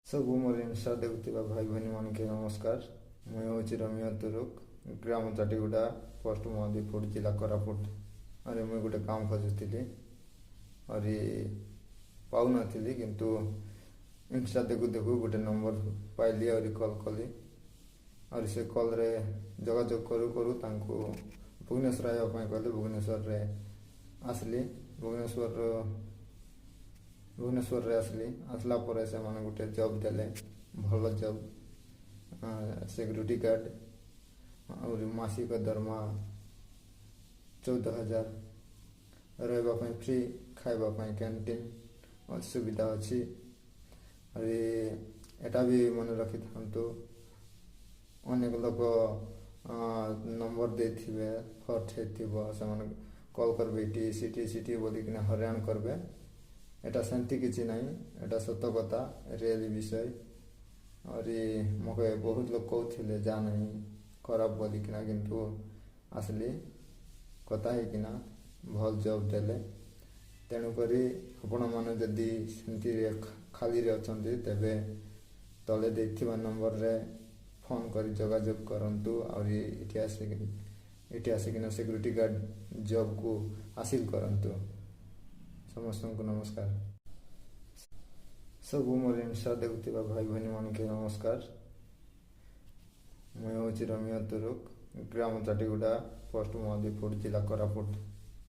ସବୁ ମୋର ଇନଷ୍ଟା ଦେଖୁଥିବା ଭାଇ ଭଉଣୀମାନକେ ନମସ୍କାର। ମୁଇଁ ହେଉଛି ରମିୟ ତୁରୁକ, ଗ୍ରାମ ଚାଟିଗୁଡ଼ା, ପୋଷ୍ଟ ମହାଦୀପୁର, ଜିଲ୍ଲା କୋରାପୁଟ। ଆରେ, ମୁଇଁ ଗୋଟେ କାମ ଖୋଜୁଥିଲି, ଆରି ପାଉନଥିଲି, କିନ୍ତୁ ଇନଷ୍ଟା ଦେଖୁ ଦେଖୁ ଗୋଟେ ନମ୍ବର ପାଇଲି, ଆହୁରି କଲ୍ କଲି। ଆହୁରି ସେ କଲ୍ରେ ଯୋଗାଯୋଗ କରୁ କରୁ ତାଙ୍କୁ ଭୁବନେଶ୍ୱର ଆସିବା ପାଇଁ କହିଲେ। ଭୁବନେଶ୍ୱରରେ ଆସିଲି। ଭୁବନେଶ୍ୱରରେ ଆସିଲି। ଆସିଲା ପରେ ସେମାନେ ଗୋଟେ ଜବ୍ ଦେଲେ, ଭଲ ଜବ୍, ସିକ୍ୟୁରିଟି ଗାର୍ଡ଼। ଆହୁରି ମାସିକ ଦରମା 14,000, ରହିବା ପାଇଁ ଫ୍ରି, ଖାଇବା ପାଇଁ କ୍ୟାଣ୍ଟିନ୍ ସୁବିଧା ଅଛି। ଆହୁରି ଏଟା ବି ମନେ ରଖିଥାନ୍ତୁ, ଅନେକ ଲୋକ ନମ୍ବର ଦେଇଥିବେ, ଫ୍ରଡ୍ ହେଇଥିବ। ସେମାନେ କଲ୍ କରିବେ, ଏଠି ସିଟି ସିଟି ବୋଲିକିନା ହଇରାଣ କରିବେ। ଏଟା ସେମିତି କିଛି ନାହିଁ, ଏଟା ସତ କଥା, ରିଏଲି ବିଷୟ। ଆହୁରି ମୋତେ ବହୁତ ଲୋକ କହୁଥିଲେ ଯା ନାହିଁ, ଖରାପ ବୋଲିକିନା, କିନ୍ତୁ ଆସିଲି, କଥା ହେଇକିନା ଭଲ ଜବ୍ ଦେଲେ। ତେଣୁକରି ଆପଣମାନେ ଯଦି ସେମିତିରେ ଖାଲିରେ ଅଛନ୍ତି, ତେବେ ତଳେ ଦେଇଥିବା ନମ୍ବରରେ ଫୋନ୍ କରି ଯୋଗାଯୋଗ କରନ୍ତୁ। ଆହୁରି ଏଠି ଆସିକିନା ସିକ୍ୟୁରିଟି ଗାର୍ଡ଼ ଜବ୍କୁ ହାସିଲ କରନ୍ତୁ। ସମସ୍ତଙ୍କୁ ନମସ୍କାର। ସବୁ ମୋର ଇନଷ୍ଟା ଦେଖୁଥିବା ଭାଇ ଭଉଣୀମାନକେ ନମସ୍କାର। ମୁଇଁ ହେଉଛି ରମିୟ ତୁରୁକ, ଗ୍ରାମ ଚାଟିଗୁଡ଼ା, ପୋଷ୍ଟ ମହାଦୀପୁର, ଜିଲ୍ଲା କୋରାପୁଟ।